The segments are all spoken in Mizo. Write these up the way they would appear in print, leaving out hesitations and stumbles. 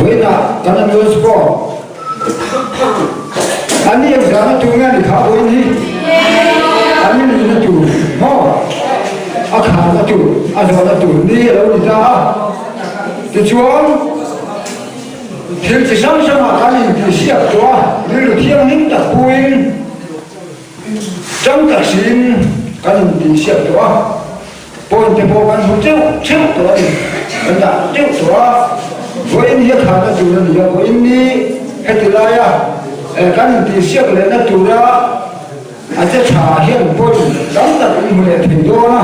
Vawiinah kan annual sport an ni engzahna tur nge ni kha vawiin hi an ni nunna tur maw a kharna tur a zawhna tur ni a lo ni ta a tichuan thil chi hrang hrangah kan intihsiak tawh a rilru thianghlim tak puiin Chang tak siin kan intihsiak tawh a, point te pawh kan hmu teuh theuh tawh a ni, kan dah teuh tawh a, vawiin hi a kharna tur a ni a, vawiin ni heti laia kan intihsiak lehna tura a che tha hian point tam tak in hmu leh thei dawn a,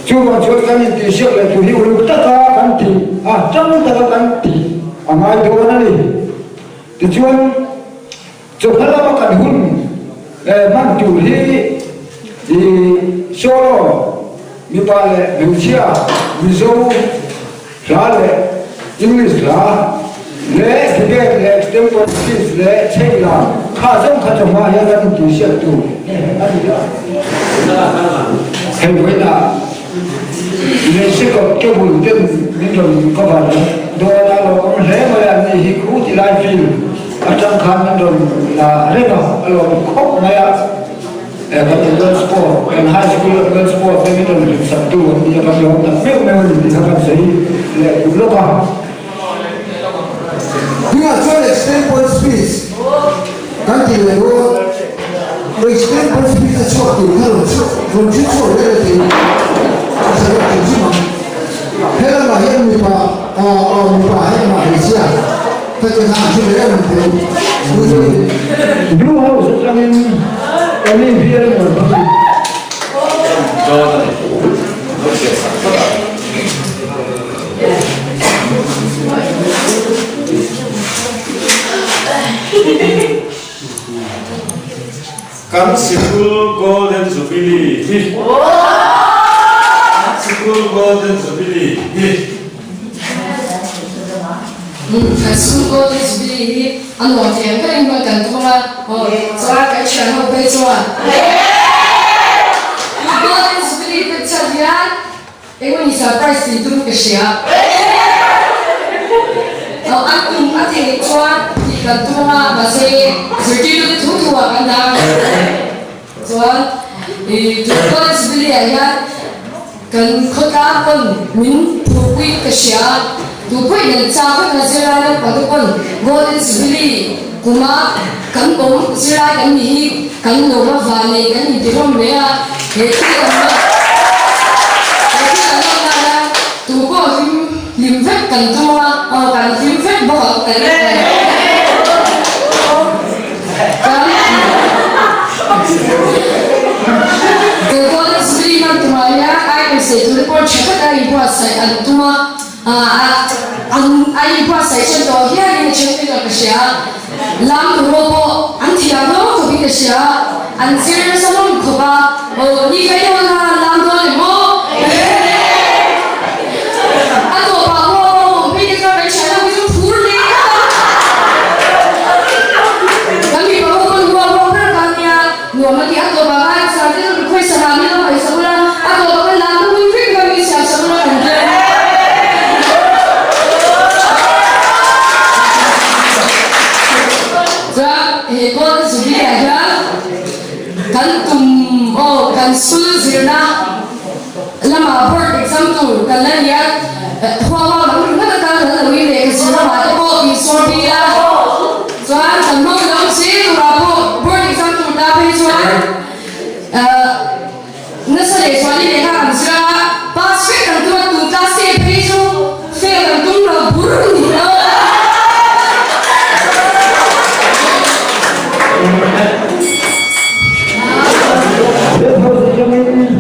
chuvang chuan kan intihsiak leh tur hi uluk taka kan tih a, chang taka kan tih a ngai dawn a ni. Tichuan. Chawhma lama kan hun hman tur hi i solo, mipa leh hmeichhia, Mizo hla leh English hla leh debate leh extempore speech leh chheih lam kha zawng kha chawhma hian kan intihsiak tur a ni a. Hei vawiinah Mexico cable ten min rawn cover dawn a, lawmawm hle mai a ni hi khu ti lai field atang khan min rawn la reng a, a lawm khawp mai a, kan girls sport kan high school a girls sport te min rawn hlimsak tu an ni a, kan lawm tak meuh meuh a ni tih kha kan sawi leh duh lawk a. Tunah chuan extempore speech kan tih leh dawn. Extempore speech a chhuak tur kha rawn chhuak rawn thu chhuak leh la tih a sawi a tih chim ang. He lamah hian mipa aw aw mipa he lamah hmeichhia ka ti kha an thu leh em ang tih Blue House atangin Amy Bial rawn hmang. Dawn a ni. Lo chhiar sak phawt a. Kan sikul Golden Jubilee hi Kan sikul Golden Jubilee hi. Kan sikul Golden Jubilee hi a nuam thei ang berin hman kan tum a, chuan kan thian ho phei chuan Golden Jubilee picture hian Engmawni surprise tih tum ka hria. A tum a theih chuan tih kan tum anga mahse zirtirtute thu thu ah kan dah ang. Chuan i tun college bili ah hian kan khawtlang pawn min phurpui ka hria. Tu pawhin an chak vek a zirlai naupang te pawn golden jubilee kuma kan awm zirlai kan nih hi kan lawm a vanei kan inti hlawm hle a, he thil kan lawm he thil kan lawm nan a tu pawh hlim hlim vek kan tum a, aw kan hlim vek bawk ang kan kan kan golden jubilee hman tumah hian item sei tur te pawh tha taka inbuatsaih an tum a. A inbuatsaih ṭan tawh hialin a ṭhen phei lo ka hria. Lam turaw pawh an thiam hlawm khawpin ka hria. An zir nasa hlawm khawp a, aw ni ka dawn kha an lam dawn em aw? A tawpah pawh aw awm phei te chuan kan ṭhian ho hi chu phur hle a. Kan mipa ho pawn huam huam ber kha nia nuam a ti. A tawpah khan sar te chu request a hah min lo ngaihsak ula, a tawpah khan lam te pui vek kha min siam sak ula kan ti a. Chuan he Golden Jubilee ah hian kan tum aw kan sul zirna lamah board exam tur kan la ni a, huam huam ang ringawt atan kan lo in lehkha zir lamah te pawh insawr bik a, chuan kan hmang lo si turah pawh board exam tur ta phei chuan Nasa leh chuan i lehkha kan zir a, pass vek kan tum a, tu class te phei chu fail kan tum lo bur ni lo. Red House atangin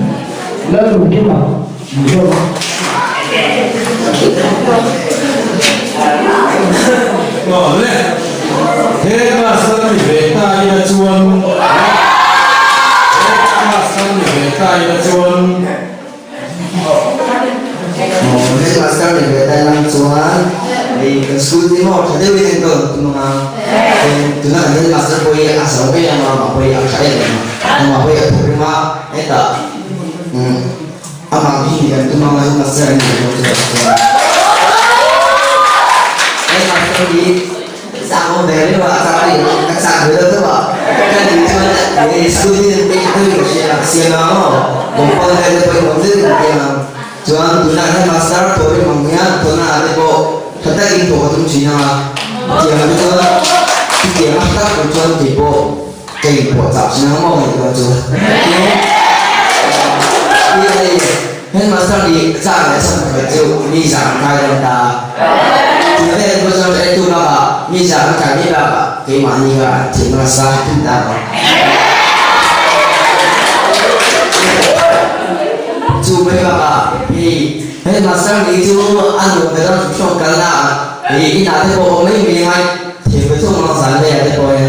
Lalnukima Mizoram. Awle, he class a ni ve ta ila chuan He class a ni ve ta ila chuan. He class a ni ve ta ila chuan hei kan school te maw tha deuhin an kawn tum anga tuna kan headmaster pawh hi a zo mai ang a amah pawh hi a tha em em a amah pawh hi a thawk reng a hetah. Amah hi nih kan tum anga headmaster an nih dawn chuan chuan headmaster hi chak awm ve riau a, a chak a nih ka chak ve deuh deuh a, ka nih chuan he school hi an peih deuhin ka hria a, siam ang aw, compound vel te pawh hi awm deuhin ka piang ang, chuan tunah headmaster thawh rim ang hian thawhna ah te pawh tha takin thawh ka tum thin anga, chutiang te chuan chutiang a tha tak tur chuan keipawh. Kei pawh chak chin ang maw ngaihtuah chu. Tin, hei headmaster nih chak leh chhan pakhat chu mi zah an kai dawn ta. Tuna te pawh chuan ka entu bakah mi zah an kai mai bakah keimahni kha an thiam nasa thin ta ang. Chu mai bakah hei headmaster nih chu a nuam ve dawn hrim hrim kalna ah hei inah te pawh awm mai mai angai. Thing chu mang zan leh a te pawh e.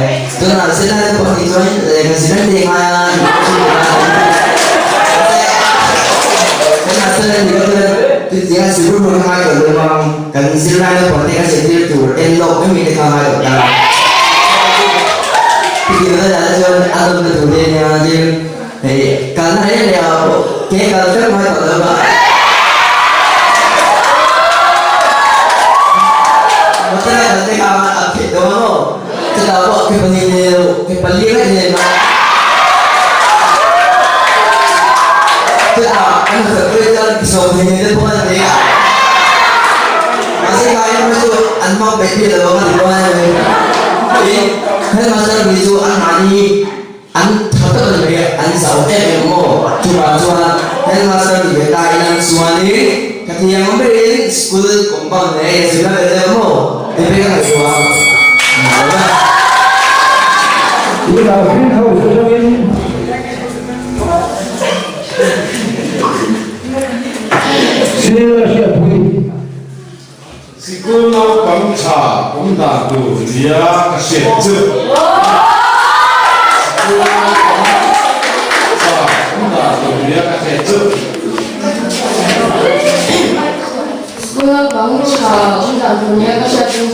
Tunah zirlai te pawh nih chuan lehkha zir an tih ngai a, in pawh chu nula an ti. Tunah zirlai nih pawh chuan chutiang a zir rûk ngai tawh lo ang, kan zirlai naupang te kan zirtir tur en lawk mai mai te kha ngai tawh ta. Chutiang a dah chuan a nawmna tur te nia tin hei kalna reng reng ah pawh ke kal vek ngai tawh lo a. Motor a kal te kha a phit dawn maw? Chutah pawh ke pahnih nei lo, ke pali vek nei lo. Chutah an hnathawk pui chuan ke 20 nei te pawh an nei a. Mahse kha erawh chu an hmang peih bik lo ang a ti dawn a ni. Tin, headmaster ni chu anmahni An tha tak a ni mai a, an zau em em maw? Chuvang chuan headmaster ni ve ta ila chuanin ka thiam berin school compound leh a zirna ve deuh maw? Ti vek a ngaihtuah a ngai a. Tunah Green House atangin Sir a hriatpui. Sikul naupang tha awm dan tur nia ka hriat chu. Sikul naupang tha awm dan tur nia ka hriat chu. Sikul naupang tha awm dan tur nia ka hriat chu.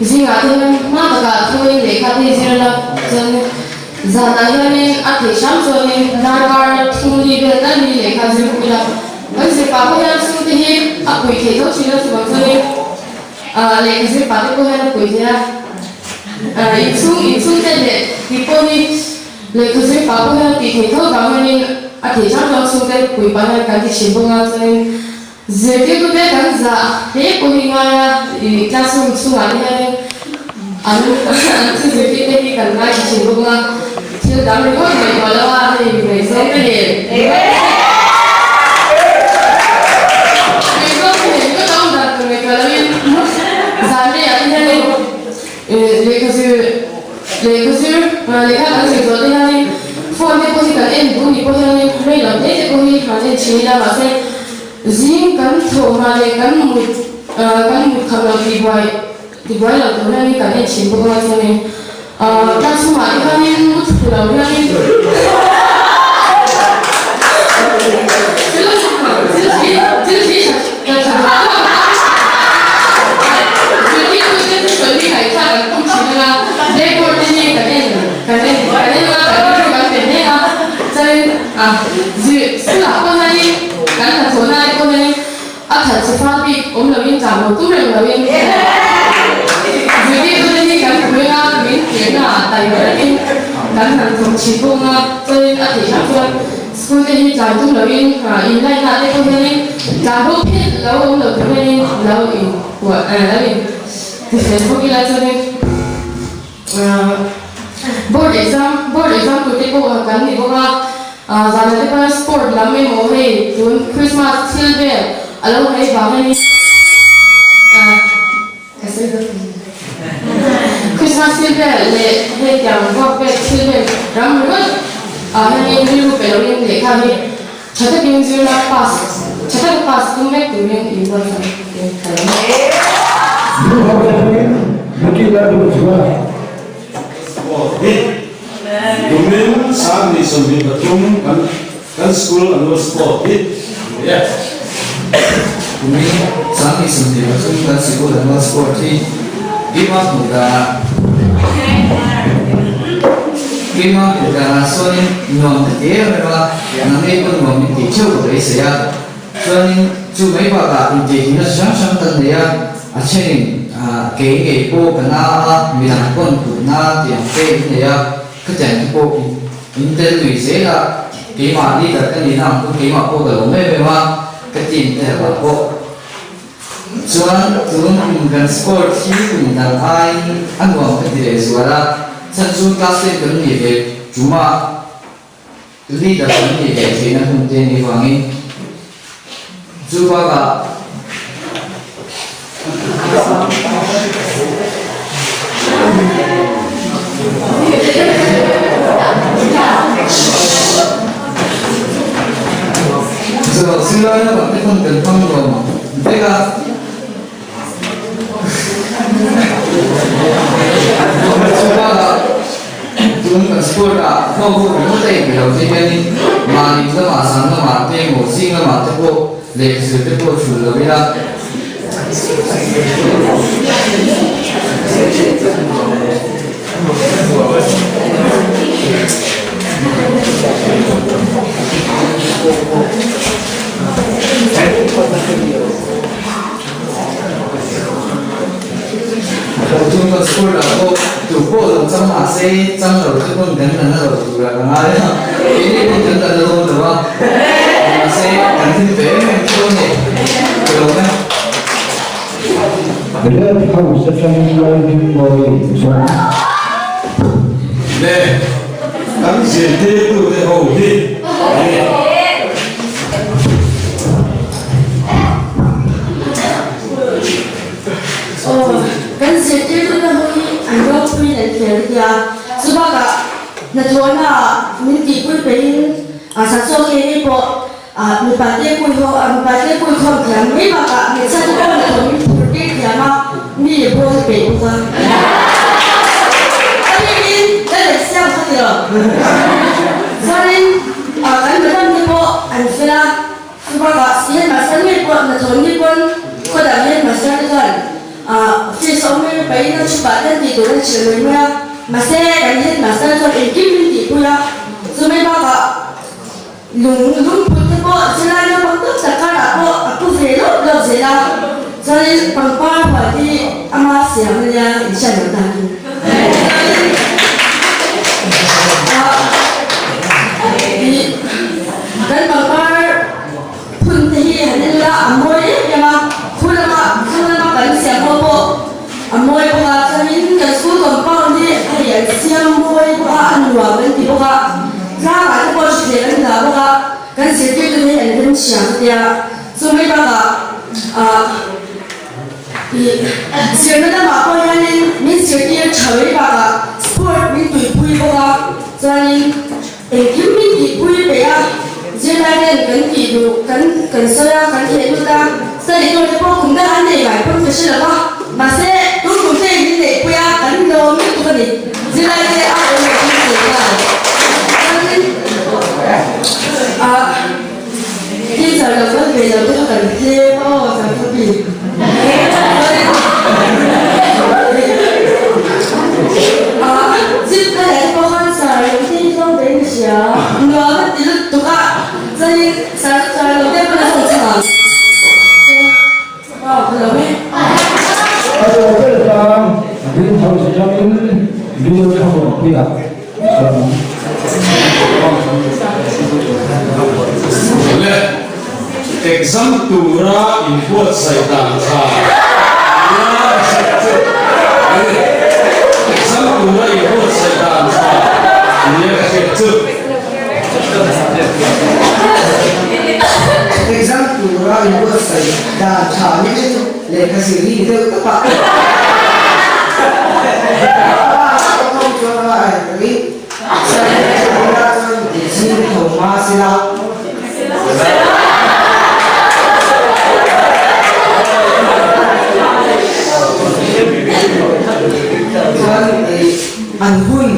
Zingah te hian hma takah thuin lehkha te zir la chuan zanah hianin a theih hram chuanin darkar thum li vel tal hi lehkha zir bawk ila. Kan zir pah pawh hian chhungte hi a puih theih tho thin a, chuvang chuanin lehkha zir pah te pawh hian a puih thei a. Inchhung inchhungte leh tih pawh hi lehkha zir pah pawh hian a tih theih tho vang hianin a theih hram chuan chhungte puih pah hian kan ti thin bawk a, chuanin Zirtirtute kan zah hle pawh hi ngai a, ih classroom chhungah te hianin an an thil zirtirte hi kan ngai tha thin bawk a, thil dang ringawt ngaihtuah lo a hei ngaihzawng te nen ngaihzawng te nen ringawt a awm dan tur ngaihtuah loin zan leiah te hianin ih lehkha zir lehkha zir lehkha kan zir zawh te hianin phone te pawh hi kan en duh ni pawh hianin rei lo hle te pawh hi han en thin ila mahse Zing kan thawhma leh kan mut kan mut kham lo tih buai ti buai lo tur hianin kan en thin bawk a chuanin classroom ah te khanin mut thlu lo hianin thil thil thi thil thi tha tha tha zirtirtu te thusawi hi ngaihthlak kan tum thin anga blackboard te hi kan en kan en kan en anga kan rilru kan pe hle a chuanin zir school ah pawh hianin Kan hnathawhna ai pawh hianin a that che fal bik awm loin tlan lo tum reng loin zirtirtute hi kan pui anga min tirna ah taima takin kan han thawk thin bawk anga chuanin a theih hram chuan school te hi tlan tum loin in line ah te pawh hianin tlan bo phet lo awm lo tur hianin lo in kuah lo in tifel bawk ila chuanin Board exam board exam tur te pawh kan ni bawk a, zanah te pawh hian sport lam emaw hei tun Christmas thil vel a lo hei vang hianin ka sawi dawn thei Christmas thil vel leh hei tiang vuak vel thil vel ram ringawt ah hianin rilru pe loin lehkha hi tha takin zirna pass tha taka pass tum vek turin in buatsaih te ka lo ni. Blue House atangin Lucky Lalduhzuala. Aw hi tumin 23 kan kan school annual sport hi ani e. Tumin 23 kan sikul annual sport hi Dima hmuh danah. Keimah hmuh danah sawn nuam ka ti em em a, nangni pawh nuam min tih theuh ka beisei a. Chuanin chu mai bakah intihhlimna chi hrang hrang kan nei a, a thenin kei ngei pawh ka na a, midang pawn kutna tih ang te in nei a, khatiang te pawh in tel lui zel a, keimah leader ka nihna ang pawn keimah pawh ka lo em em a, ka team te lakah pawh. Chuan tun kum kan sport hi kum dang aiin a nuam ka ti leh zual a, chhan chu class ten kan nih ve tum a, leader kan nih ve theihna hun te ni vangin chu bakah Zawh zirlai naupang te pawn kan hmang nuam vek a. Chu bakah tun kan sport ah ho ho ringawt a inpe lo te hianin mahni lamah zan lamah te emaw zing lamah te pawh lehkha zir te pawh thul lo ila. Tun kan school ah pawh tu pawh lo chang mah se chang lo te pawn kan la na lo tur ah ka ngai a, keini pawn kan la na dawn lo a, mahse kan hlim ve em em chu a ni, ka lawm e. Red House atangin Lalhmingmawii zawng. Le, kan zirtirtute ho hi a ni. Aw, kan zirtirtute ho hi an ropuiin an fel tia, chubakah hnathawhna ah min tihpui pehin a sachaw ke ni pawh Mipa te pui ho a mipa te pui khawm thiam mai bakah hmeichhia te pawh hnathawh min phur tir thiam a, mi bawl peih bawk a. A bikin ka let siam kha ti lo. Chuanin kan madam te pawh an fel a, chu bakah headmaster ngei pawh hnathawh ni pawn khaw dang headmaster te chuan fees a awm mai pahin a thu pah te an tih tur an hrilh mai mai a, mahse kan headmaster chuan engkim min tihpui a, chu mai bakah Lung lungput te pawh zirlai naupang tak tak karah pawh a pu ve lawp lawp zel a, chuanin pangpar huai hi ama siam a nia inhriat loh danin. Chuanin ih kan pangpar phun te hi han en ila a mawi em em a, khu lama khu lama kan siam ho pawh a mawi bawk a, chuanin kan school compound hi hei an siam mawi bawk a, a nuam kan ti bawk a. Tlangah te pawh hriat an dah bawk a, kan zirtirtu te hi an remchhiam a tia. Chu mai bakah ah ih zirna lamah pawh hianin min zirtir tha mai bakah sport min tuipui bawk a, chuanin engkim min tihpui peih a, zirlai ten kan tih duh kan kan sawi a, kan theh lut a, study tour te pawh kum dang an nei ngai pawn ka hre lo va, mahse tun kum te in min neihpui a, kan lawm lutuk a ni. Zirlai te a awm leh thil thei ta. Chuanin ah teacher lo kal ve lo te kha kan tlem a aw kan khaw bik. Chuanin ah zip ka leh te pawh khan sir lo te hi tlawm ve in ka hria. Nuam a ti lutuk a. Chuanin sir chu sir lo te pawn a zawng chhang ang. A aw ber tan Green House atangin Bill Thamuanpuia sawn ang. Le, exam tura inbuatsaih dan tha nia hriat chu le, exam tura inbuatsaih dan tha nia ka hriat chu. Exam tura inbuatsaih dan tha ni te chu lehkha zir hi ni deuh tak a. Pa ka thawm chuan a ri Sir chuan zing tho hma sela. Chuan an hun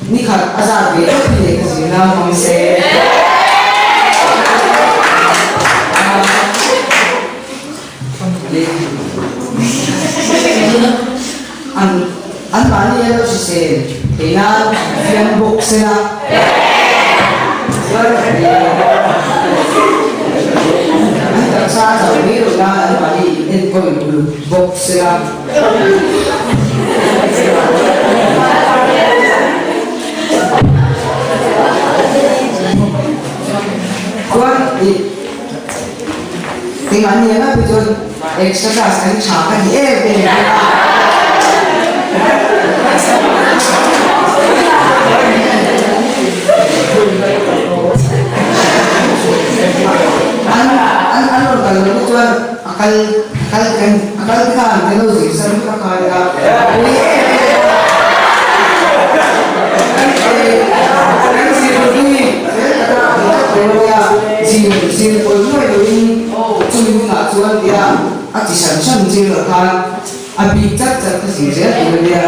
Ni khat a zat ve tawp hi lehkha zirna hmang se. An Anmahni an lo hrisel theih nan fiam bawk se la. Chuan an taksa a chauh mai loh nan anmahni in enkawl uluk bawk se la. Chuan ih engah ni ang a pi chuan extra class kan tha ka ti em em bawk a. An an an rawn kal loh te chuan a kal a kal kan a kal khan kan lo zir san vek a khai a pui em em a. Kan zir hi fel taka ti tak tur a nia. Zir zir pawi nuai loin chumi hunah chuan tia a chi hran hran zir loh khan a bik chat chat ka zir zel tur a nia.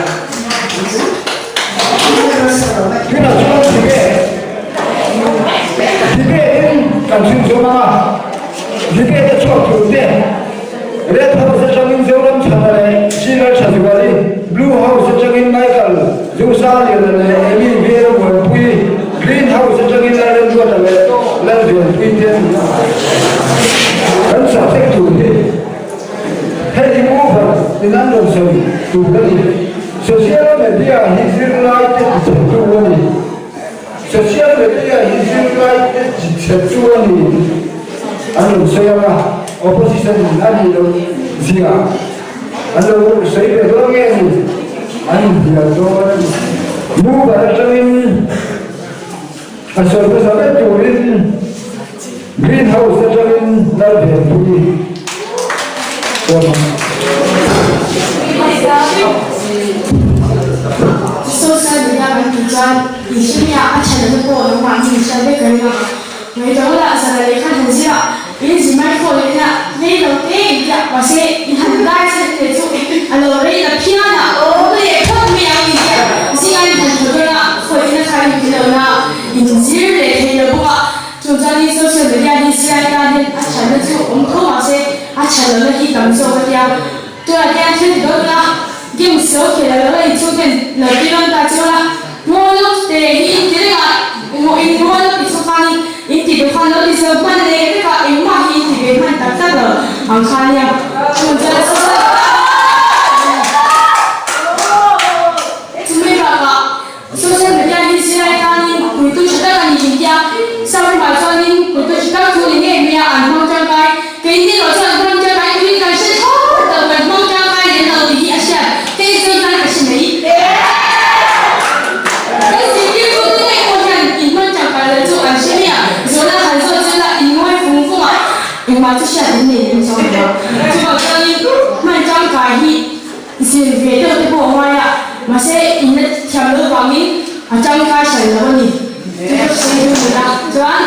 Tunah chuan debate debate in kan chhun zawm ang a, debate a chhuak tur te Red House atangin Zoram Chhana leh Sheila Thazuali, Blue House atangin Michael Zosaliana leh Amy Veng Muanpui, Green House atangin Lalremruata leh Lalvenpui te an ni a. Kan subject tur hi hei hi mover in an rawn sawi tur a ni. Social media hi zirlaite tichhetu a ni. Social media hi zirlaite tichhetu a ni an rawn sawi ang a, opposition in a nih loh zia an lo sawi ve dawn nge ni an inhnial dawn a ni. Mover atangin a sawi hmasa ber turin Green House atangin Lalvenpui chuan a. Social media kan tih chuan inhria a tha lohna pawh lo mahni inhria vek ka ring a. Ngaihtuah la zan leh khan han zir a, in zir mai phone leh ina rei lo te in tia mahse in han dai chhan leh chu a lo rei ta phian a, ka leh phawt mai ang in tia zinga in han thaw dawn a, phone ina kha in ti lo na in zir leh thei lo bawk a, chung chuan in social media hi zirlai tan hian a thatna chu awm tho mahse a that lohna hi tam zawk a tia, tunah hian thil ti dawn ila games lo khel lo la in chhungten lo ti rawn ta chu la. Ngaw te hi in ti reng a, ngaw in ngaw lo ti chu khanin in ti duh khan lo ti zo hman leh vek a, engmah hi in ti ve hman tak tak lo ang kha nia. Chun chuan chumi bakah social media hi zirlai tanin puitu tha tak a ni tih tia Saurama chuanin puitu tha tak chu ni ngei mai a, an hmang tangkai keini erawh chuan an hmang tangkai turin kan hre thlawt lo, kan hmang tangkai lem lo tih hi a hriat. Kei chuan tan ka hre mai. Kan zirtirtute ngei pawh hian in hman tangkai loh chu an hre mai a, zawhna han zawt chu la in ngawi fung fung a, engmah chu hriat an nei lem chuang lo. Chuvang chuanin hman tangkai hi zir ve deuh te pawh a ngai a, mahse in la thiam loh vangin a tangkai hran lo a ni. Chu ka hre duh ni a, chuan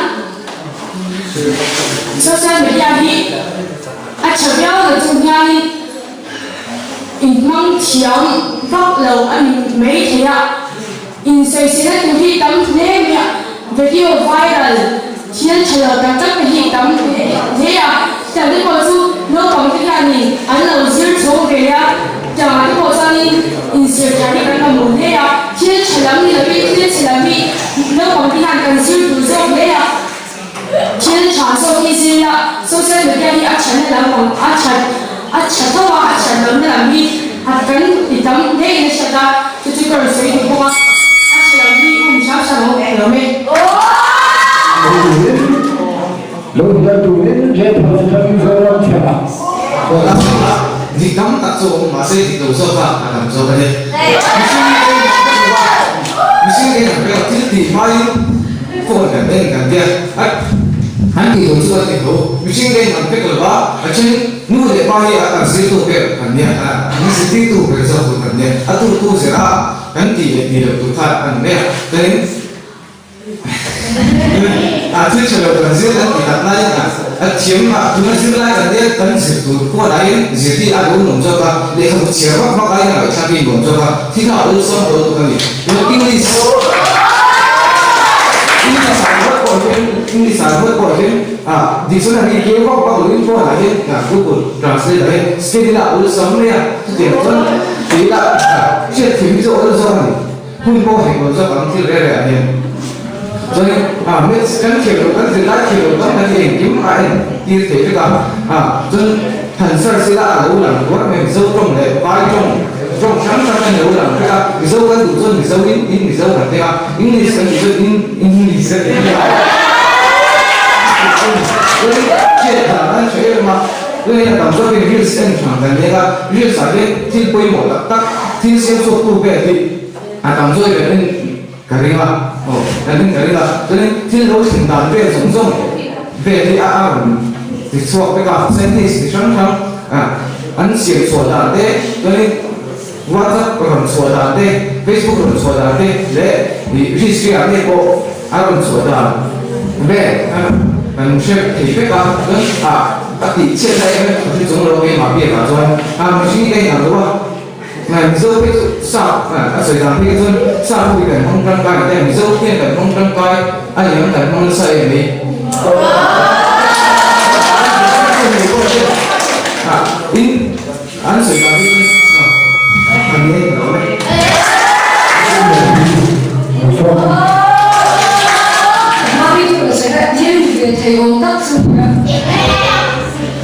social media hi a tha viau lo chung hianin, Inhmang thiam vak lo a ni mai thei a, insawisina tur hi tam hle mai a, video viral thil tha lo tak tak te hi tam hle a, tiang te pawh chu naupang te hianin an lo zir chho ve a, tiangah te pawh chuanin inzir thar hi kan mamawh hle a, thil tha lam ni lovin thil chhe lam hi naupang te hian kan zir tur zawk hle a. Thil tha zawk hi zir a, social media hi a thatna lam ang a that a tha tho a, a that lohna lam hi a kan ti tam hle in a hriat a, chu chu ka rawn sawi duh bawk a, a tha lam hi um hram hram ang awm lo e. Turin lo hial turin Red House atangin Zoram thiam a. Dik tam tak chu awm mahse dik lo zawk a a tam zawk a ni. Mihring te an pe lo a, mihring te an pe lo thil tih hmain phone kan en kan tia a an tih tur chu an ti tho. Mihring te an pek lo a, a then nu leh pa hi a kan zirtu ber kan nia a, an zirtirtu ber zawk tur kan nia, a turtu zira kan tih leh tih loh tur kha a ni mai a, chuanin A thil tha lo kan zir kan ti tak laiin a a thiam a, tuna zir lai kan nia kan zir tur pawh laiin zirtir a lo nuam zawk a, lehkhabu chhiar vak vak aiin a ngaihthlak hi nuam zawk a, thil kha a awlsam dawn tuk a ni. Tuna English English ah ringawt pawh hian English ah ringawt pawh hian a dictionary keu vak vak loin phone ah hian Google translate ah hian scan ila a awlsam mai a, chutiang chuan ti ila hriat. Hriatthiam hi chu awl zawk a ni. Hun pawh hek lo zawk ang thil reh reh ah hian. Chuanin ah maths kan thiam loh kan zirlai thiam loh tam tak hi engkim a en tir thei vek a. Ah chuan han search ila a lo lang ruat mai Mizo tawng leh Vai tawng tawng hrang hrang en lo lang vek a. Mizo kan duh chuan Mizo in in Mizo kan teng a, English kan duh chuan in English kan teng vek a. Chuanin hriat dan an hre em a. Tunah hian a tam zawkin reels en hrang kan nek a, reels ah hian thil pawimawh tak tak, thil siam chhuaktu vel hi a tam zawk kan en ka ring a, aw kan en ka ring a, chuanin thil lo thlen dan vel zawng zawng vel hi a a rawn ti chhuak vek a, scientist chi hrang hrang an siam chhuah dan te, chuanin WhatsApp rawn chhuah dan te, Facebook rawn chhuah dan te leh ih history ah ngei pawh a rawn chhuah dan vel kan hre thei vek a, chuan ah a tih chhiat na em em ka hre chung lo keimah biakah chuan ah mihring te inang lo a, Mizo phei chu sap a sawi dan phei chuan sap ho hi kan hmang tangkai ang te Mizo hian kan hmang tangkai a ni ang kan hmang nasa em mai. In An sawi dan hi chu a ni a lo e. Mami chu ka sawi a, thil ve thei awm tak chu ni a.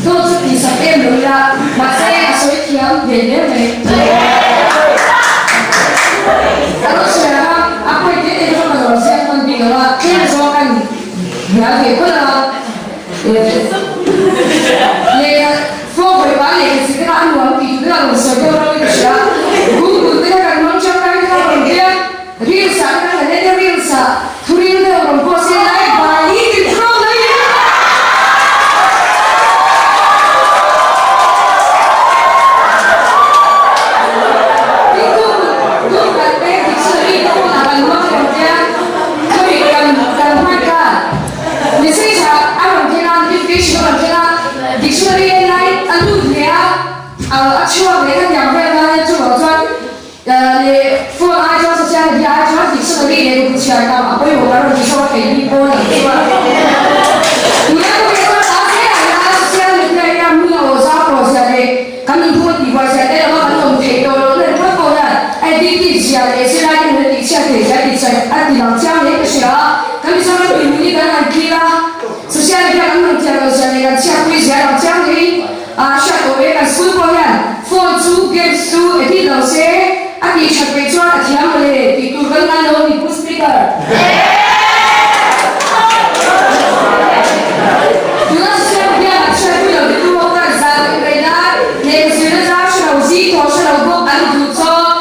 Dawt chu tih sak em lo ila, mahse a sawi thiam ve hle mai. Ka lo sawi ang a, a pawi te te chu ka lo ziak hman bik lo a, tlem zawng kan hnial ve khawlh a. Lehkha Phone vawi pa lehkha chi te kha a nuam tih tu te kha rawn sawi deuh reuh in ka hria. Google te kha kan hmang tangkai te kha rawn biak. Reels ah te kha kan en a reels ah thu ril deuh rawn post in like by hi ti thlawk mai in. Tin Google Google te dictionary te pawh lah kan hmang rawn biak. Khami kan kan hman khan message ah a rawn thleng a notification a rawn thleng a. Dictionary en lai a lut leh a, a chhuak leh ka tiang vel nan hian chuvang chuan leh phone ai chuan social media ai chuan dictionary leh lehkhabu chhiar tam a pawimawh kan rawn ti zawk a keini pawn ang chuan tuna ka hriat chuan ta zel ah hian social media hian hmun a aw zau tawh zia leh kan inphung a tihbuai zia te lova kan awm theih tawh loh na ringawt pawh hian addictive zia leh zirlai te nun a tihchhiat theih zia a tihchhiat a ti lang chiang hle ka hria a, kan Mizoram mipui hi kan han thlir a. Social media kan rawn thiam lo zia leh kan chhiatpui zia lo chiang ngeiin a hriat awm e. Kan school pawh hian phone chu games chu edit lo se a tih that peih chuan a thiam mawle tih tur kan ngai lo a ni Pu Speaker. Tuna social media kan chhiatpui lo ti tu ho khan zan rei nan lehkha zirna zar hre lo zing thaw hre lo bawk an duh chawk.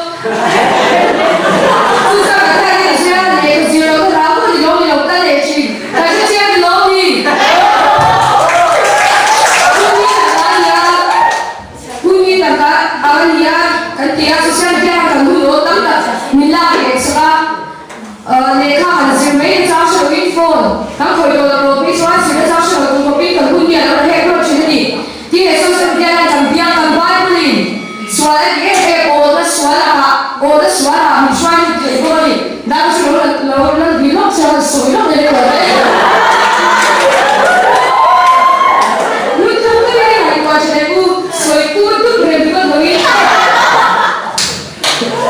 Chu chuan kan hriat hian zir a lehkha zir lo te hlau pawh ni lo ni lo ta leh thin. Ka hre chiang ni lo mi? Hun hi tak a nia, hun hi tak a a nia kan ti a, social media kan hun aw tam tak min lak leh chak a, lehkha han zir mai na chang hre loin phone kan khawih tawh lo rawh phei chuan zir na chang hre lo tur khawpin kan hun hi a lo la hek rawh thin a ni. Tin he social media hian kan biak kan Bible in sual a ti em em aw na sual ah aw na sual ah min hruai lut thei bawk a ni. Dang chu lo lo lo bi lawk chuan han sawi lawk leh leh e. Lutuk mai a ngaihtuah tha leh u sawi kur dup reng ringawt lo in.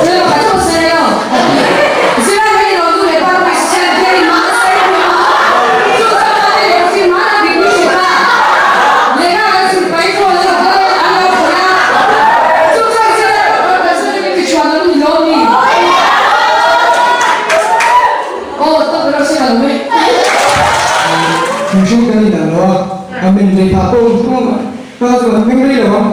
Thil pakhat chu ka sawi lo. Zira hi lo nu leh pa te pawh social media in mah nasa em em a. Chu chuan pa te leh pasir mah na dik ni hret a. Lehkha kan zir pai phone a lo kal a, an lo khawih a. Chu chuan zira erawh kan sawi ni tichuan lo ni lo mi. Aw tak erawh se ka lo e. Mihring kan inang lo a, a men rei phah pawh awm thung ang. Ka chuan a hming rei lo ang.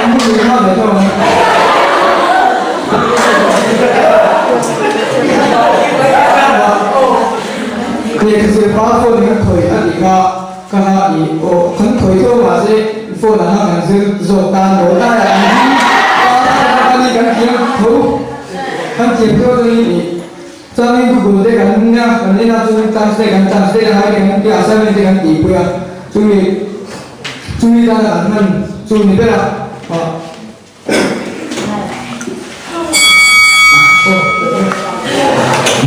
Hming rei nghal ve tawh ang. Lehkha zir pa phone in kan khawih a tih kha ka ha i aw kan khawih tho mahse phone ah khan kan zir zawk tan lo lai ah an hming pa ni kan thiam tho kan thiam tho chuan i Chuanin Google te kan nia kan en a chuanin translate kan translate a ngai te kan tia assignment te kan tihpui a chumi chumi tana kan hman chu ni ber a ah.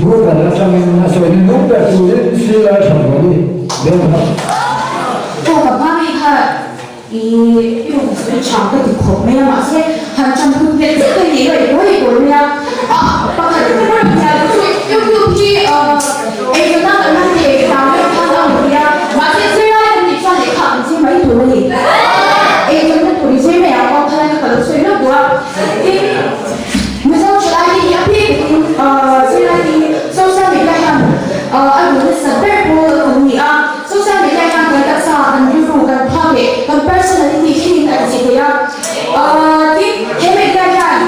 Google atangin a sawi hnung ber turin silai tha lo ni deuh kha. Aw ka hma mi kha i i rawn. chu tha ka ti khawp mai a, mahse han ṭan hun nghet zet mai nih ka i buai buai mai a, ah pakhat ka rawn hnial chu YouTube hi eizawnna kan hman thei vang deuh khan a awm thei a, mahse zirlai kan nih chuan lehkha kan zir mai tur a ni. Eizawnna tur i zir mai ang aw khalai kha ka lo sawi lawk duh a, tin Mizo ṭhalai te hi a bik takin zirlai te hi social media hian a duh nasat ber pawl kan ni a. Social media hian kan taksa, kan rilru, kan phak leh kan personality thlengin a inchei thei a. Tin, he media hian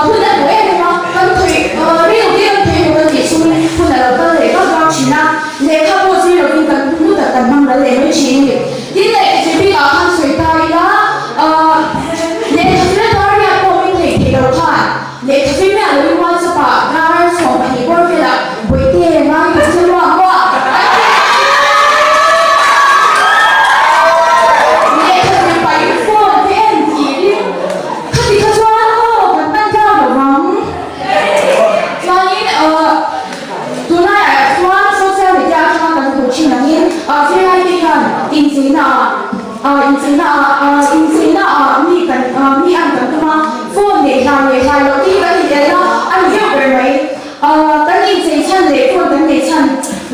hun a duh em em a, kan khawih rilru te kan khawih emaw kan tih chungin hun a lo kal leh vak vak thin a, lehkha pawh zir lovin kan hun hlu tak kan hmang ral leh mai thin a ni. Tin, lehkha zir bikah khan sawi ta ila, lehkha zir a dar riat pawh min theih theih loh khan lehkha zir miah loin WhatsApp ah dar 12 bawr velah Bawihte ngai ka chu ruah maw? Lehkha zir pahin phone te en tirin khati kha chuan aw kan hman tlang lo vang. Chuanin tunlaiah chuan social media atanga kan hmuh thin angin zirlai te hian incheina ah incheina ah incheina ah mi kan mi an kan tum a, phone leh hlai leh hlai loh te hi kan inel a, a ni deuh ber mai. Kan inchei chhan leh phone kan neih chhan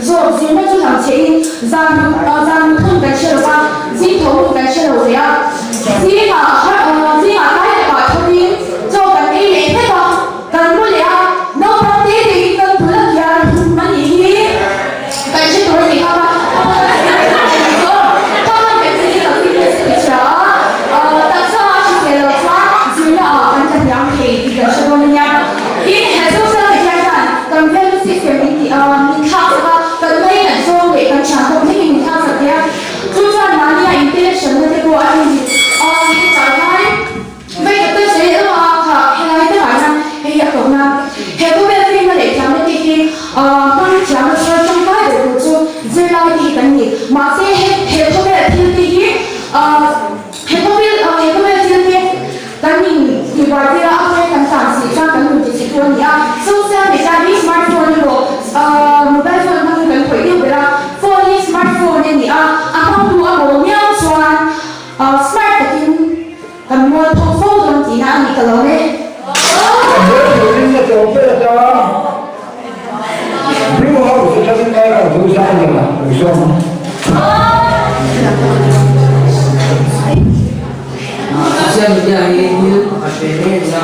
zawk zirna chu hlang chhe in zan zan mut hun kan hre lo va, zing tho hun kan hre lo leh a. Zingah zingah tlai takah tho in chaw kan ei leh hlek a, kan mu leh a, naupang te te in kan bul a kiar hum a nih hi kan hre tur a ni kha kha khan kan physical fitness ka ti hria a, taksa a hrisel loh chuan zirna ah kan tla hniam thei tih kan hre dawn a nia. Tin, he social media hian kan value system min tih a, min thlak sak a, kan mei kan zawng leh kan thian pawh thlengin min thlak sak thei a. Chu chuan mahnia interaction na te pawh a hlim a, hetah hian vei tak tak sawi leh a, kha helai takah hian hei hi a tawpna. He khawvel filmna leh thiamna te hi hmang thiamna thar tangkai ber tur chu zirlai te hi kan ni. Mahse, he khawvel thil te hi he khawvel he khawvel thil te Kan in tihbuai tir a, a phone kan tlan si chuan kan nun ti chhe tu a ni a. Social media hi smart phone emaw mobile phone hmangin kan khawih deuh ber a. Phone hi smart phone a ni a, a hmangtu a mawl miau chuan smart takin kan mual pho fo dawn tihna a ni ka lo e. Ka hmel turin na tawp ber atang Blue House atangin ngai ka thu sang leh a zawng. Social media hi thil pakhat ve mai a ni a.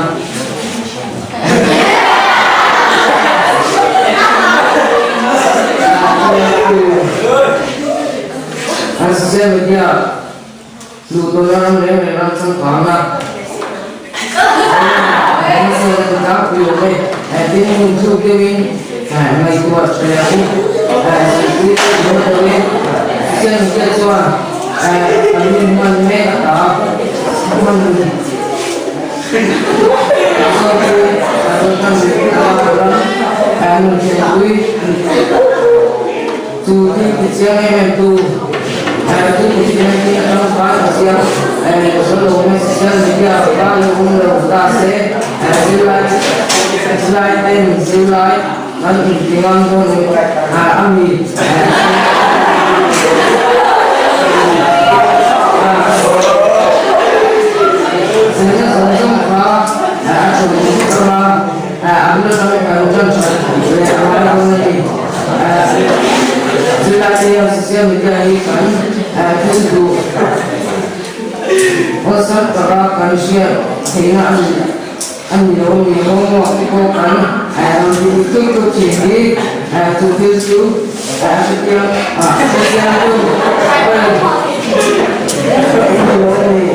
Social media luh tawhna ram reng reng ram changkang a hmasawn a tlangpui awm e. Tin, hmun thluk deuhin ngaihtuah tha leh ang u. Zirtir dawn deuhin social media chuan Kan hun hman mek a ta hman chu thil ti chiang em em tu chu ti atang khan a chiang lo mai social media kha lo awm lo ta se zirlai zirlai ten zirlai Kan inti ngam dawn em a mi? Zirna zawng zawng kha a thawn vek ang a, a bula tang kan tan that leh a ngai dawn a ni. Zirlai te hian social media hi kan thil duh awlsam taka kan hriat theihna a ni. A ni lo ni homework te pawh kan rawn ti dik tuk tuk thin hi chu thil chu a hrechiang a hrechiang tu a ni lo a ni.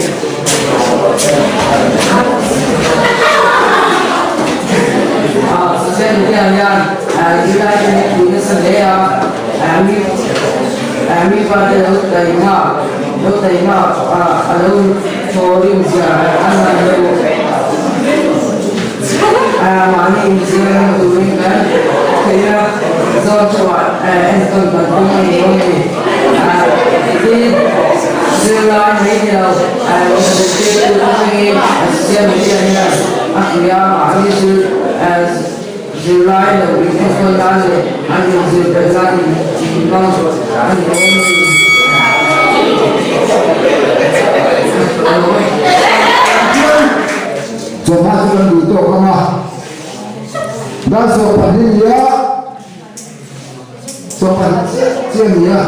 Social media hian zirlai te hi pui nasa hle a mi mi fate lo taima lo taima a lo Thawrim zia an man lo. Mahni inzir turin kan theih a, zawn chhuah entawn kan tum a ni awm ni. Tin, zirlai mai ni lo, zirtirtu atangin social media hian a pui a, mahni zirlai lo inenkawl nan leh an inzir belh nan inhmang a ni awm ni. Dar sawmpahnih ni a, sawmpahnih chiah chiah ni a,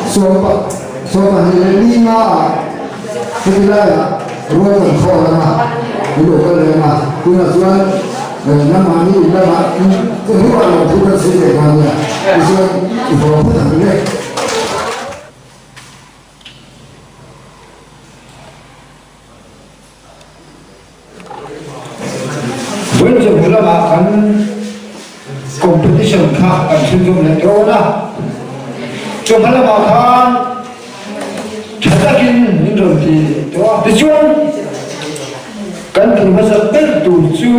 sawmpa sawmpahnih leh ni nga ah heti laiah rual kan khawl ang a, min lo kal leh ang a, tunah chuan nangmahni in lamah ka hnuah lo thu kan sawi leh nghal nia, tichuan i haw phawt ang le. Vawiin lamah kan competition kha kan chhunzawm leh dawn a, chawhma lamah khan tha takin min rawn ti tawh a, tichuan kan ti hmasa ber tur chu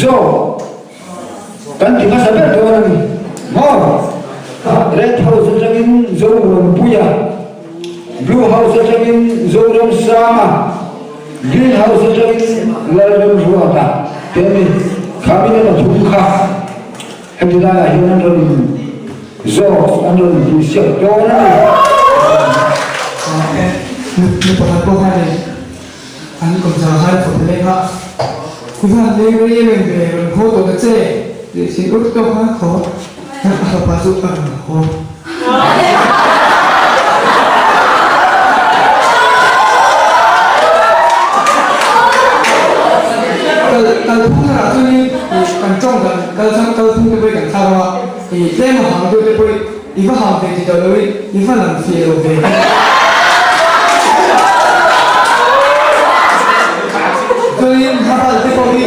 Zo kan ti hmasa ber dawn a ni maw? Red House atangin Zomuanpuia, Blue House atangin Zoramsanga, Green House atangin Lalremruata te a ni. Kha min a pathum kha heti laiah hian an rawn in zawk, an rawn intihsiak dawn a ni. Nu pakhat pawh kha a ni. An kawmchar hai khawp leng a, i van leng rei em em ve, rawn haw tawh ta che tih sin ur tawk khan khaw a fapa chu a rawn haw. Kal kalphung tharah chuanin ih kan tawng dan kal chang kalphung te pawh hi kan thlak ang a, ih tlem a hang deuh te pawh hi i va hang ve ti tawh loin i va lang fiah lo ve. Chuanin habal te pawh hi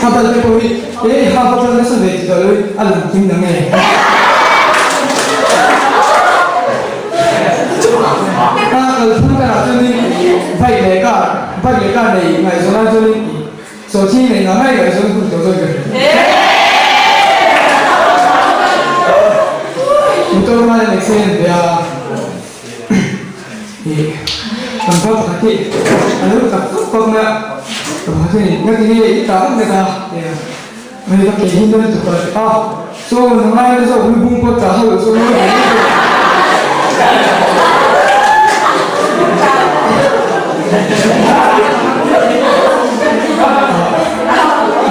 habal te pawh hi e i ha va kal nasa ve ti tawh loin a lang kim na nge. A kalphung karah chuanin bike leh car bike leh car nei ngaihzawn lai chuanin Sawhching nei nga ngai ngaihzawn hun tawh zawk ber. Motor hman an accident ve a, ih tlangval pakhat hi a lo tap vak vak mai a, ka pakhat hian ngati nge i tah vak vek a ti a, hei ka ke hi na lutuk a ti a, chaw na ngai na zawk lu bung pawh tah ho loh chu ngawi ve mai tur.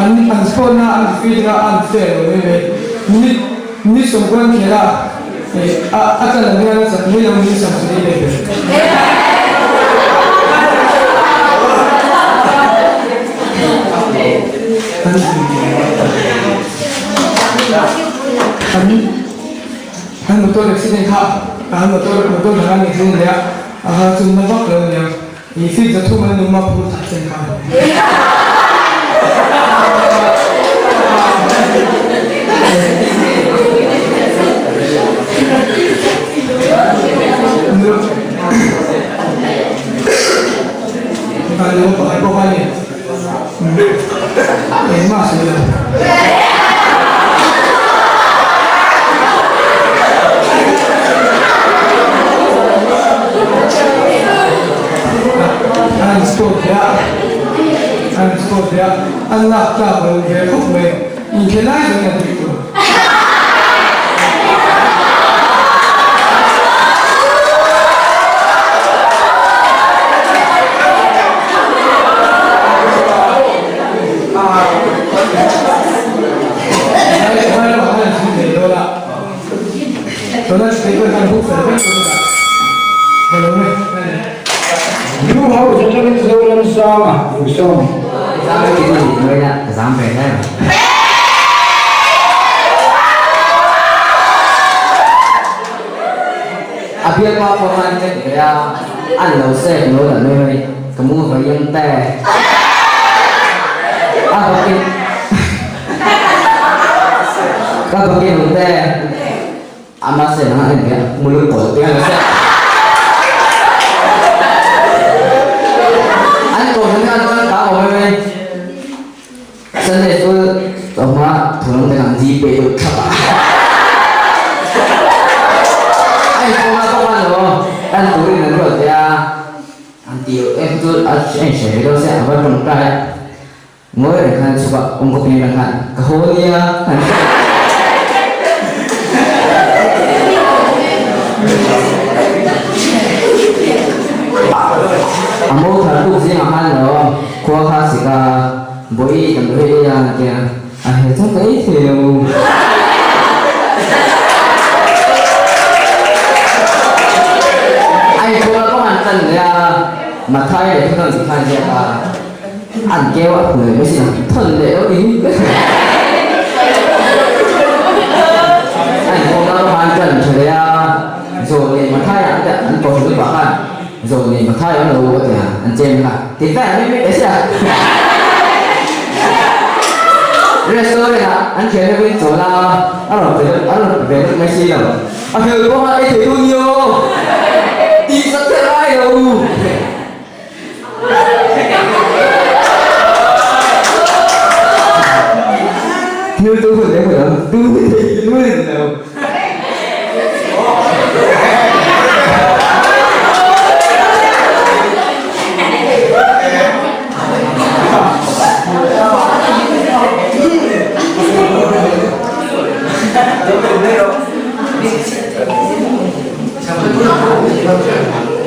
An an score na an defeat na an fair lo mai mai. Minute minute sawmkuan khel a a a tla lam hian a chak mai lo minute 70 leh ber. An an motor accident kha an motor motor dang an accident leh a aha chu na vak lo aniang ih feet 300 an lum a phur thah chen kha. Pakhat pawh kha a ni. Engmah sawi lo. An score ve a, an score ve a, an lak tlak lo ve khawp mai. Inkhel lai zawng in a tui tur. Blue House atangin Zoram Sanga Musawm. A bialpa pawh khan ka ti ve a, a ni lo se ka lo dah mai mai, ka mu vawi ang te. A bakin ka bakin ang te, ama se nang a en ve a, mu lu kawl te a lo se. An kohhran khan chuan ka awm mai mai. Sunday school chawhma thawhlawm te kan zip peh deuh thlap a. A inkhawm a bawk a lo, kan turin an ruat ve a, an ti em chu a inhre ve deuh se a va tawngtai a, ngawi reng khan chhuk a, awm khawp in reng khan ka haw nia an ti. An keu a hmu leh mai sin a, thawn leh lo ni hi. A inkhawm na khan tan tha leh a, zawn nei Mathai ah te an kohhran upa khan zawn nei Mathai an lo a ti a, an chen kha ti ta em em mai sia. Restaurant ah an thian deuhin chawl a, a rawn pe a rawn pe ve deuh mai si lo. A fel pawh a ei thei tu ni aw, tih sak kher ai lo. Thil tu hun leh hun ang tu thei nual in lo.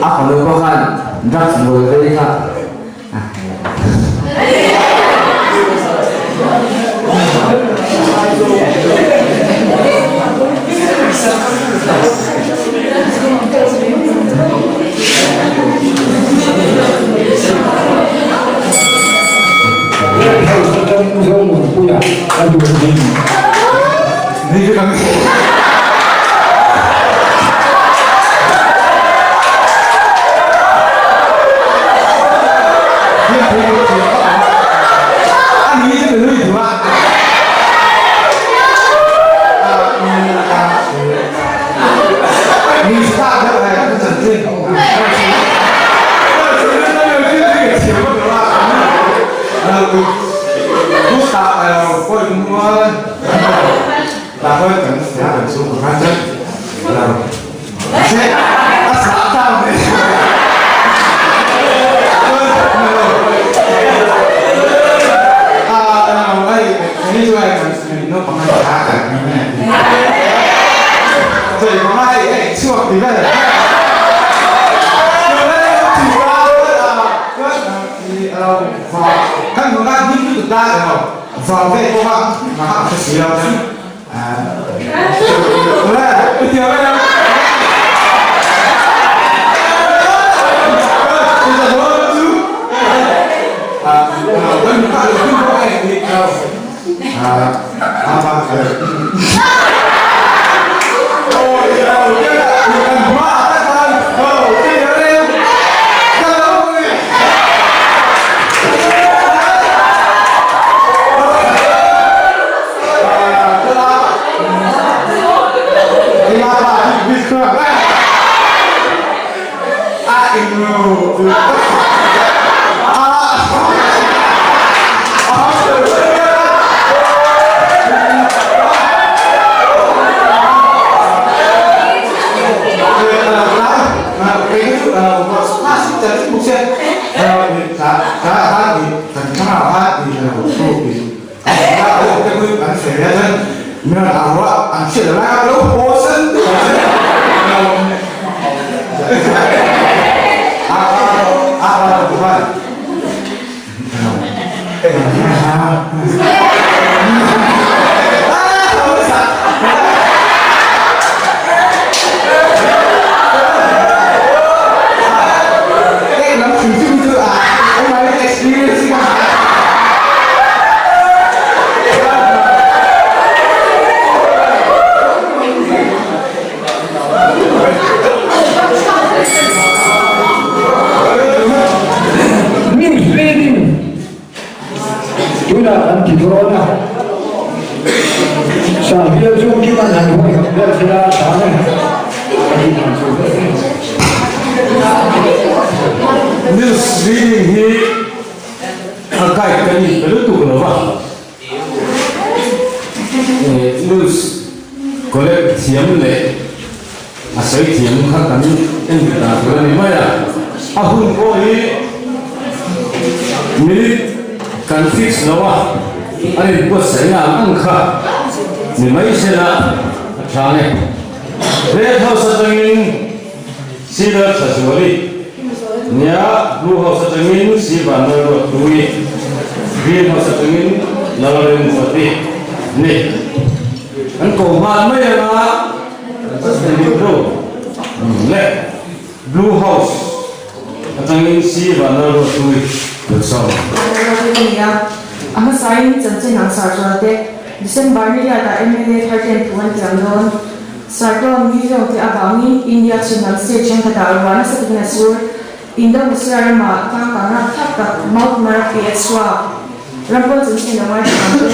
A fanu pawh khan drugs bul vei kha a Tunah kan ti dawn a, Sahbial chu Kiman han huai hawk ber sela tan a ti dan chu ber e. News reading hi a guide ka ni pe lutuk lo va, news collect thiam leh a sawi thiam kha kan en ve dan tur a ni mai a, a hun pawh hi minute kan fix lo a, a inbuatsaih na ang ang kha ni mai sela a tha nge. Red House atangin Cedar Thazuali nia, Blue House atangin Sivan Lalruathlui, Green House atangin Lalremruati ni. An ko nghal mai ang a, Blue leh Blue House atangin Sivan Lalruathlui. Lawmsawm. Lalruati ka ni a, a hmasain chanchin ang Sartual te December ni riatah mla thar ten thu an tiam dawn. Sartual mi zawngte avangin India chhun lam state thenkhatah ruah nasa takin a sur. Indonesia ramah tlangkang rapthlak tak Mount Marapi a chhuak. Ram pawn chanchin lo ngaithla ang u.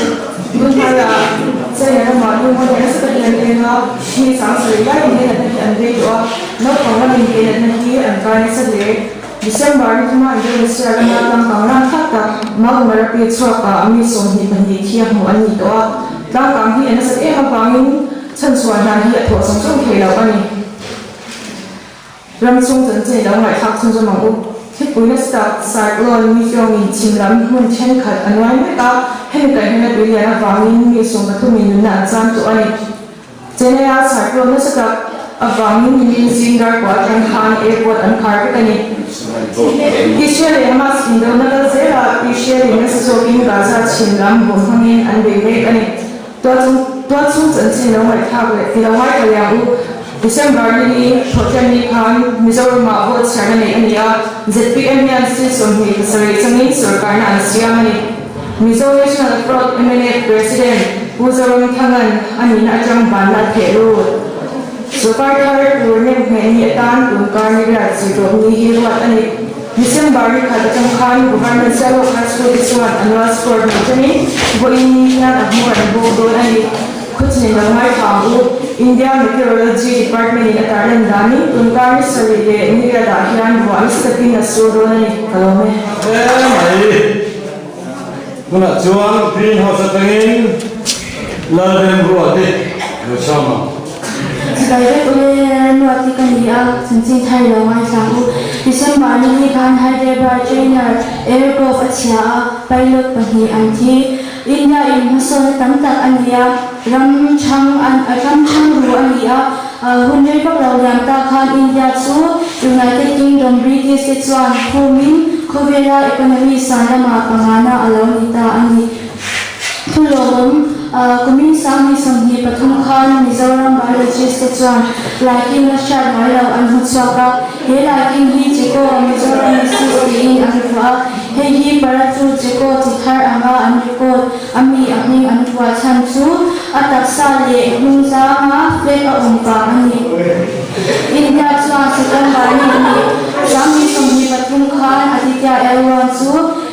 Tun hmaiah China ramah lungawi nasa takin an leng a, mi 7000 laiin he natna hi an vei tawh a, naupang ramin he natna hi an kai nasa hle. December ni thuma Indonesia rama tlangkang rapthlak tak Mount Marapi chhuakah mi 22 thi a hmuh an ni tawh a, tlangkang hi a nasat em avangin chhanchhuah hna hi a thawh zawng zawng thei lo a ni. Ram chung chanchin lo ngaihthlak chhunzawm ang u. Thlipui nasa tak Cyclone Mifiongin chhim lam hmun thenkhat a nuai mek a, hemi kaihhnawhna tui lian avangin mi 13 in nunna an cham tawh a ni. Chennai-a Cyclone nasa tak avangin nimin zing darkua atang khan airport an khar vek a ni. Israel leh Hamas indona kal zelah Israel in nasa zawkin Gaza chhim lam bawm hmangin an bei mek a ni. Tualchhung chanchin lo ngaihthlak leh ti lo ngaithla leh ang u. December ni hi Thawhṭanni khan Mizoramah vote chhiarna neih a ni a, zpm hian seat 27 changin sorkarna an siam a ni. Mizo National Front, mnf, President Pu Zoramthanga'n a nihna aṭang banna a theh lut. Sorkar thar tur nem hmeh ni atan tun kar ni riat zirtawp ni hi ruat a ni. December ni khat atang khan Government Sialawk High School te chuan annual sport nei tangin vawiin ni hian a hmur an bawk dawn a ni. Khawchhun lo ngaithla ang u. India Meteorology Department in a tarlan danin tunkar ni sarih leh ni riatah hian ruah nasa takin a sur dawn a ni. Ka lawm e. Hle mai. Tunah chuan Green House atangin Lalremruati lo chham ang. Chibai vek ule, Remruati ka ni a, chanchin thar lo ngaithla ang u. December ni hi khan Hyderabad trainer aircraft a chhia a, pilot pahnih an thi. India in hmasawnna tam tak a nei a, ram chhang an ram chhang ru a ni a, hun rei vak lo liam ta khan India chu United Kingdom British te chuan khumin khawvela economy san lamah pangana a lo ni ta a ni. Thu lawmawm, Kumin 2023 khan Mizoram Biologist te chuan laiking la hriat ngai lo an hmu chhuak a, he laiking hi Cheko Mizoramesis tiin an vuah a, hei hi Paratu Cheko chi thar anga an record a mi a hming an vuah chhan chu a taksa leh hnung zanga flag a awm vang a ni. India chuan September ni hnih, 2023 khan Aditya L1 chu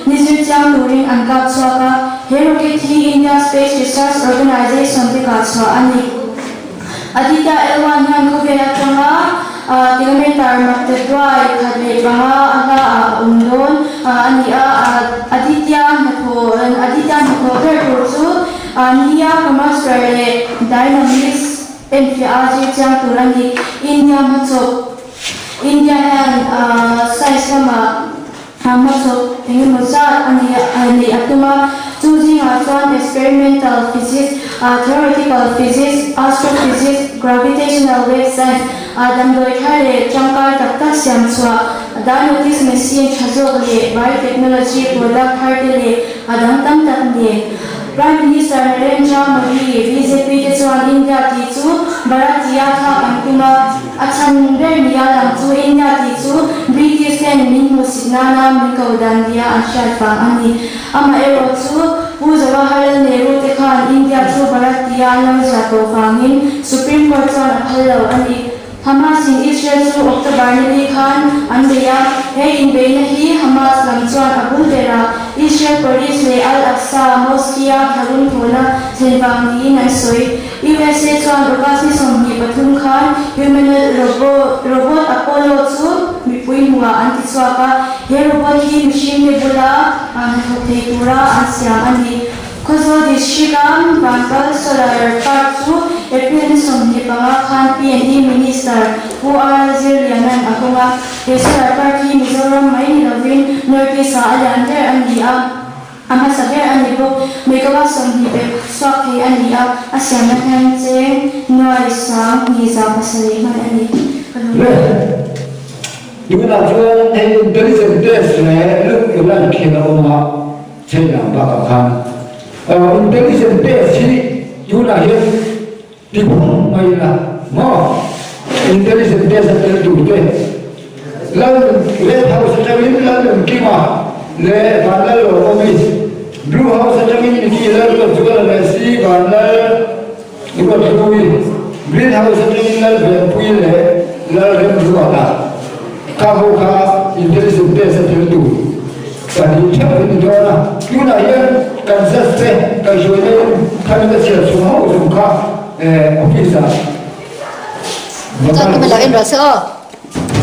Ni zir chiang turin an kap chhuak a, he rocket hi India Space Research Organisation te kah chhuah a ni. Aditya L1 hian khawvel atanga kilometre maktaduai 105 a hla ah a awm dawn a ni a, Aditya hnathawh Aditya hnathawh ber tur chu Nia chromosphere leh dynamics enfiah a zir chiang tur a ni. India hmachawp India hian science lamah Hmachawp eng emaw zat a ni neih a tum a, chu zingah chuan experimental physics, theoretical physics, astrophysics, gravitational wave science, damdawi thar leh tangkai tak tak siam chhuah, diagnotic machine tha zawk leh biotechnology product thar te leh a dang tam tak nen. Prime Minister Narendra Modi, bjp te chuan India tih chu Bharatiya thlak an tum a, A chhan ber nia lang chu India tih chu British ten min hmuhsit nana min ko dan nia an hriat vang a ni. Amaherawh chu Pu Jawaharlal Nehru te khan India chu Bharat tia an lo ziah tawh vangin Supreme Court chuan a phal lo a ni. Hamas in Israel chu October ni li khan an bei a, he inbeihna hi Hamas lam chuan a bul berah Israel Police leh Al-Aqsa Mosque-a tharun thawhna thlen vang niin an sawi. USA chuan August ni 23 khan humanoid robot Apollo chu mipui hmuhah an ti chhuak a, he robot hi mihring te bula hnathawk thei tura an siam a ni. Khawzawl District-a Vankal Solar Park chu April ni 25 khan P&E Minister Pu R Zirliana'n a hawng a, he solar park hi Mizoram mai ni lovin North East-ah a lian ber a ni a. A hmasa ber a ni bawk. Megawatt 20 pe chhuak thei a ni a, a siamna hian cheng nuai 2700 hman a ni. Ka lawm Le, tunah chuan hei intelligent test leh look ilan khel a awm a, China bakah khan intelligent test hi tunah hian Ti phawng mai ila maw? Intelligent test a tel tur te Lal Red House atangin Lal Nunkim a. leh Vanlal Lawmawmi, Blue House atangin Nicky Lalruatzuala leh Si Vanlal Ruathlui, Green House atangin Lalvenpuii leh Lalremruata kha ho kha intelligent test a tel tur pahnih theuh in ni dawn a. Tunah hian kan judge te kaihhruaina in khami ka chhiar chhung ho zawng kha office ah Chuan ka lo en rawh se aw.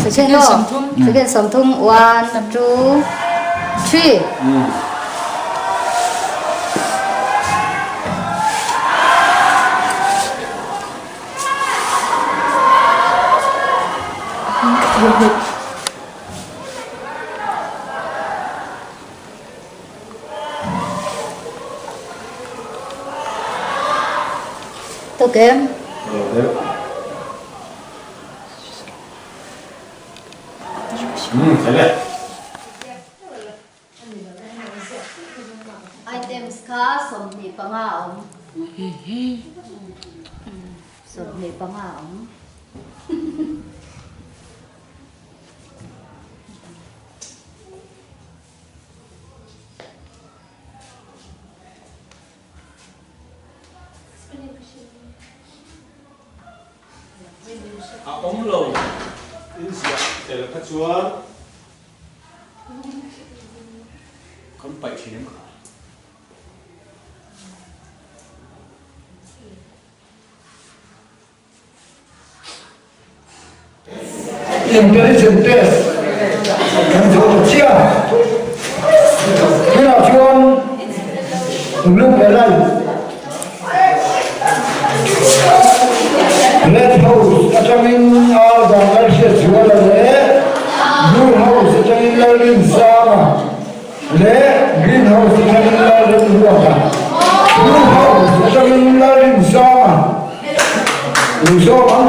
Second aw. Second 30 1 2 3. Tawk em? Items kha 25 a awm. 25 a awm. A awm lo in ziah tel kha chuan kan paih thin em kha. Intelligent test kan zawh ta chiah. Tunah chuan look leh light Red house atangin ar vang lal hriat zuala leh Blue house atangin Lalrinsanga leh Green house atangin Lalremruata Blue house atangin Lalrinsanga Inzawm ang.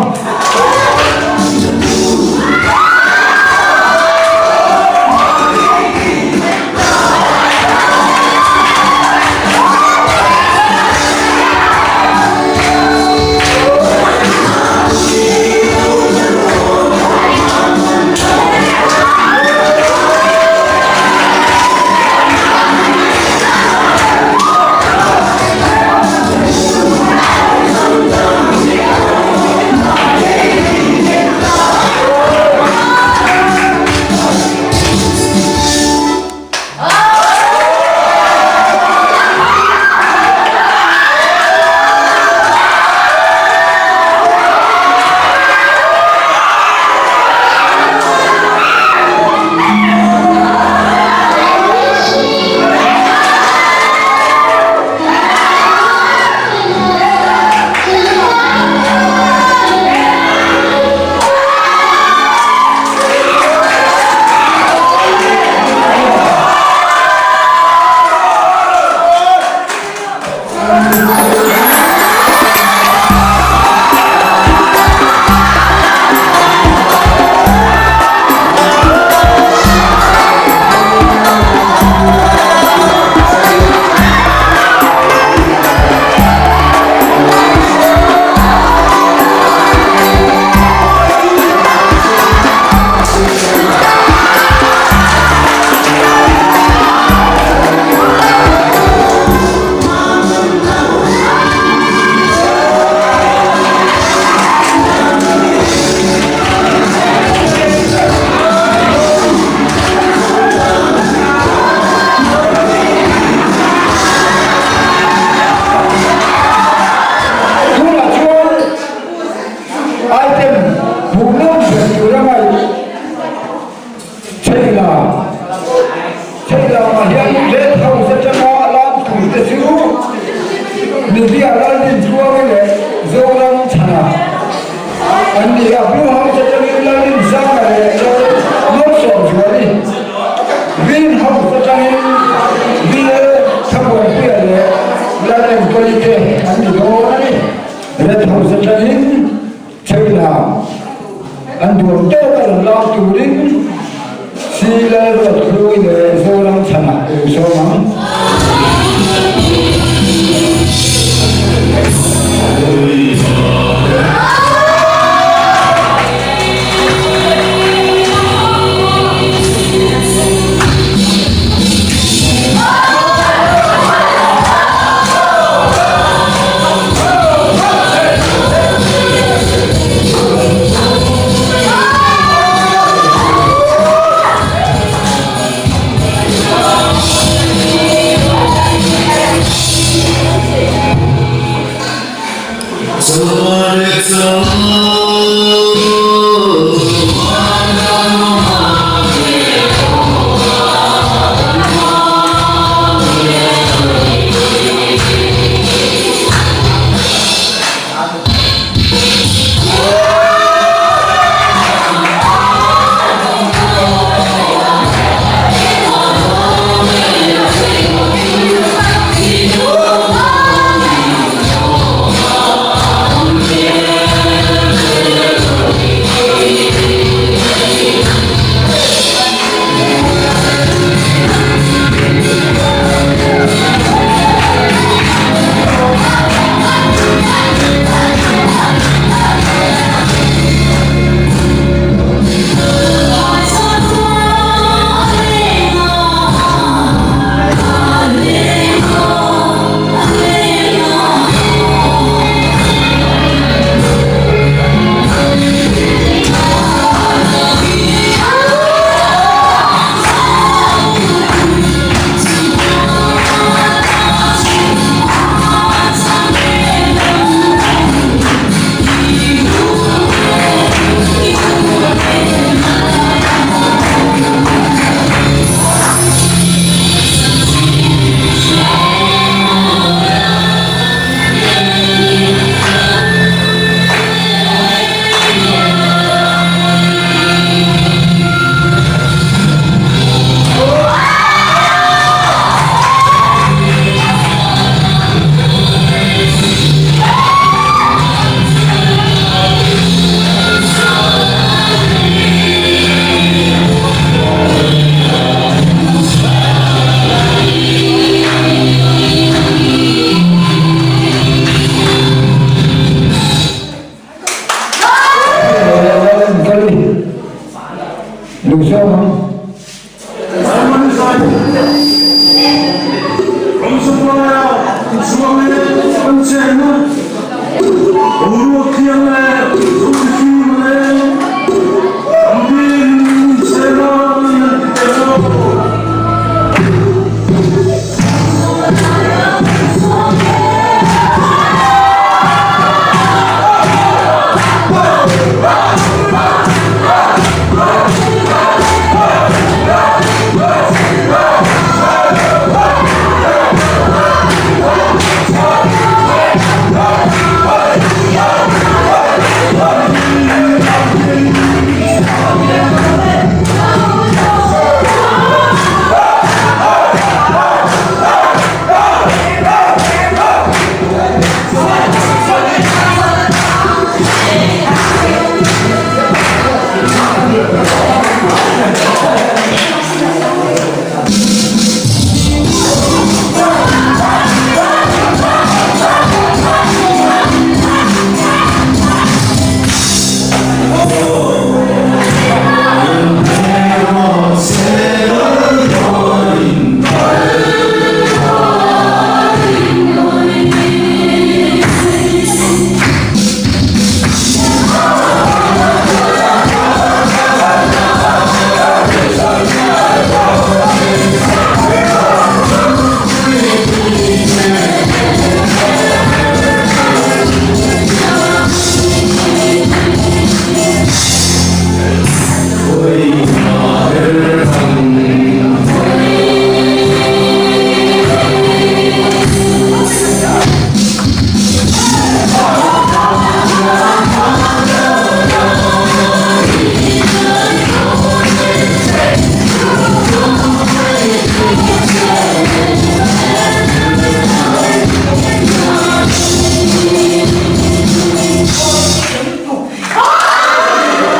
Tunah chuan item hmuhnawm ber tur a ngaih Chheihlam Chheihlamah hian Red House atanga lam tur te chu Media Lalrintluangi leh Zoram Chhana an ni a, Blue House atangin Lalrinsanga leh Lalmalsawmzuali, Green House atangin VL Thamuanpuia leh Lalenkawli te an ni dawn a ni. Red House atangin China an duam tawk a rawn lak turin Si Lalruathlui leh Zoram chhanah eng sawm ang.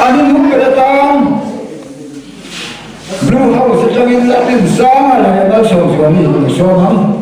An inhung ber atan Blue House atangin Latin Sanga leh Malsawmzuali an sawm ang.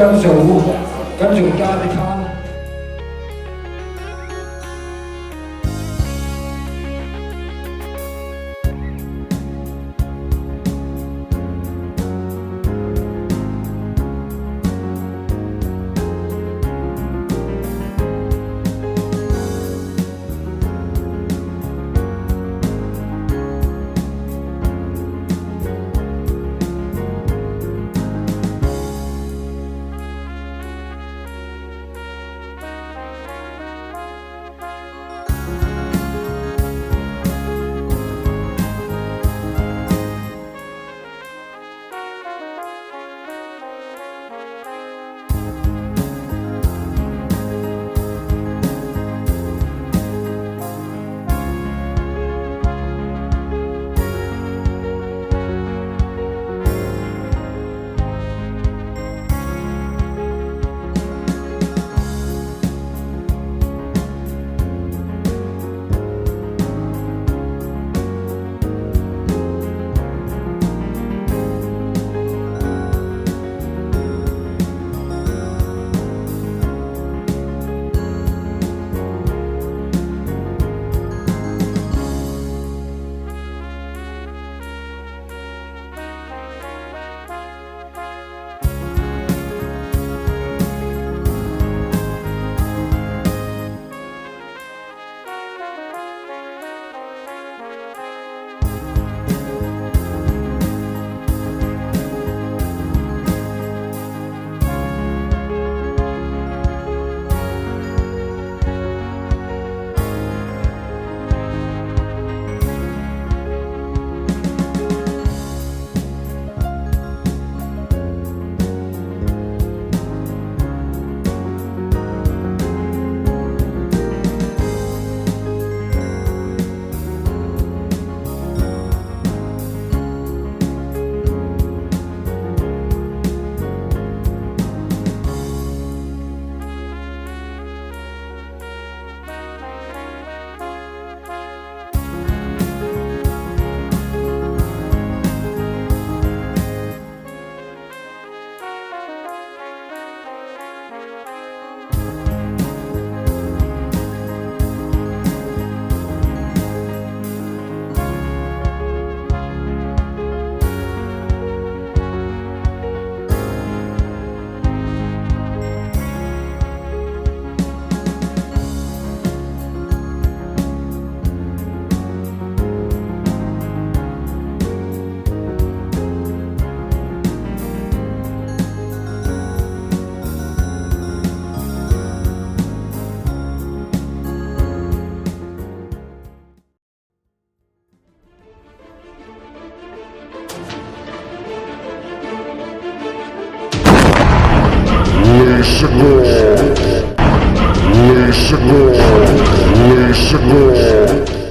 kan zo kan zo ta te khan. Lei chegou, lei chegou, lei chegou.